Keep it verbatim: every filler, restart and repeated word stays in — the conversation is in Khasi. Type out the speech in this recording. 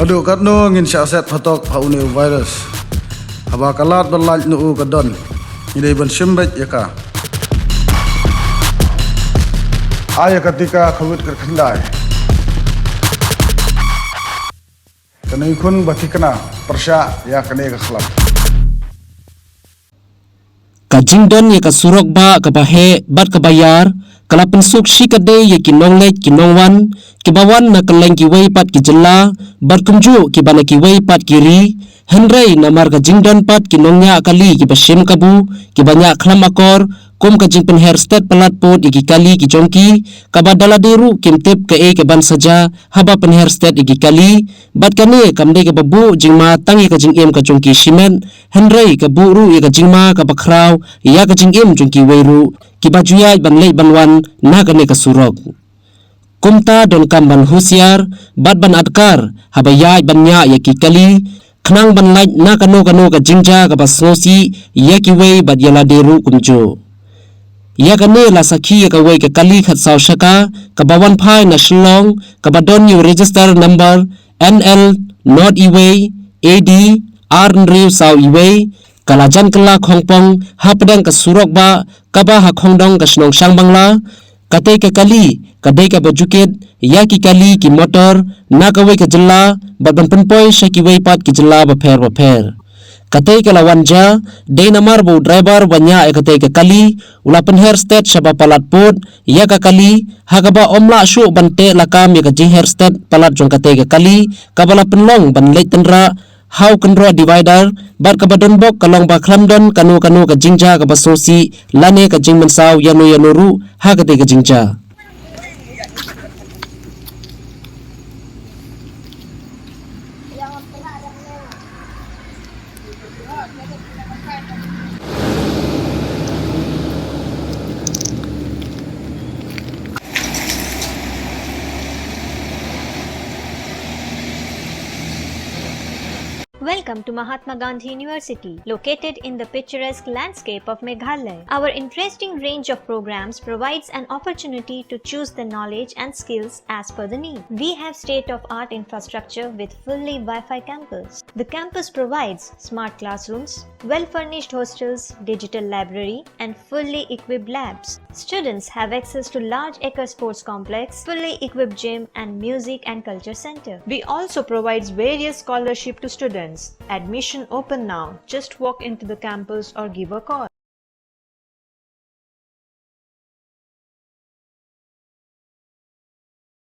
Haduh katno ngin shah set phatok ha une u virus? Haba ka lad ban lait na u ka don, ngi dei ban shim beit ïa ka. Ai ïa ka tika Covid kyrkhyndai. Kane khun ba thikna pyrshah ïa kane ka khlam. Ka jingdon ïa ka surok ba kaba heh bad kaba ïar ka la pynsuk shikatdei ïa ki nongleit ki nongwan kiba wan na kylleng kiwei pat ki jylla bad kumjuh kiba na kiwei pat ki ri. Hynrei namar ka jingdon pat ki nongñiah kali kiba shim kabu, kiba ñiah khlam akor, kum ka jingpynher stet palat pud ïa ki kali ki jong ki, kaba da lade ruh kim tip kaei kaban sa jia haba pynher stet ïa ki kali. Bad kane kam dei kaba buh jingma tang ïa ka jingim ka jong ki shimet, hynrei ka buh ruh ïa ka jingma kaba khraw ïa ka jingim jong kiwei ruh kiba ju ïaid ban leit ban wan na kane ka surok. Kumta donkam ban husiar bad ban adkar haba ïaid ban ñiah ïa ki kali, khnang ban lait na kano kano ka jingjia kaba sngewsih ïa kiwei bad ïa lade ruh kumjuh. Ïa kane la sakhi ïa kawei ka kali khatsaw shaka kaba wan phai na Shillong, kaba don ïa u register number N L not iwei A D ar hynriew saw iwei, ka la jan kylla khongpong hapdeng ka surok ba kaba ha khongdong ka shnong Shangbangla. Katei ka kali ka dei kaba ju kit ïa ki kali ki motor na kawei ka jylla bad ban pynpoi sha kiwei pat ki jylla bapher bapher. Katei ka la wan jia dei namar ba u driver ba ñiah ïa katei ka kali u la pynher stet shaba palat pud ïa ka kali, ha kaba ym lah shuh ban teh lakam ïa ka jingher stet palat jong katei ka kali kaba la pynlong ban leit tynrah ha u kynroh divider, bad kaba don bok ka long ba khlam don kano kano ka jingjia kaba sngewsih lane ka jingmynsaw ïano ïano ruh ha katei ka jingjia. Welcome to Mahatma Gandhi University, located in the picturesque landscape of Meghalaya. Our interesting range of programs provides an opportunity to choose the knowledge and skills as per the need. We have state-of-art infrastructure with fully Wi-Fi campus. The campus provides smart classrooms, well-furnished hostels, digital library, and fully equipped labs. Students have access to large acre sports complex, fully equipped gym, and music and culture center. We also provides various scholarship to students. Admission open now. Just walk into the campus or give a call.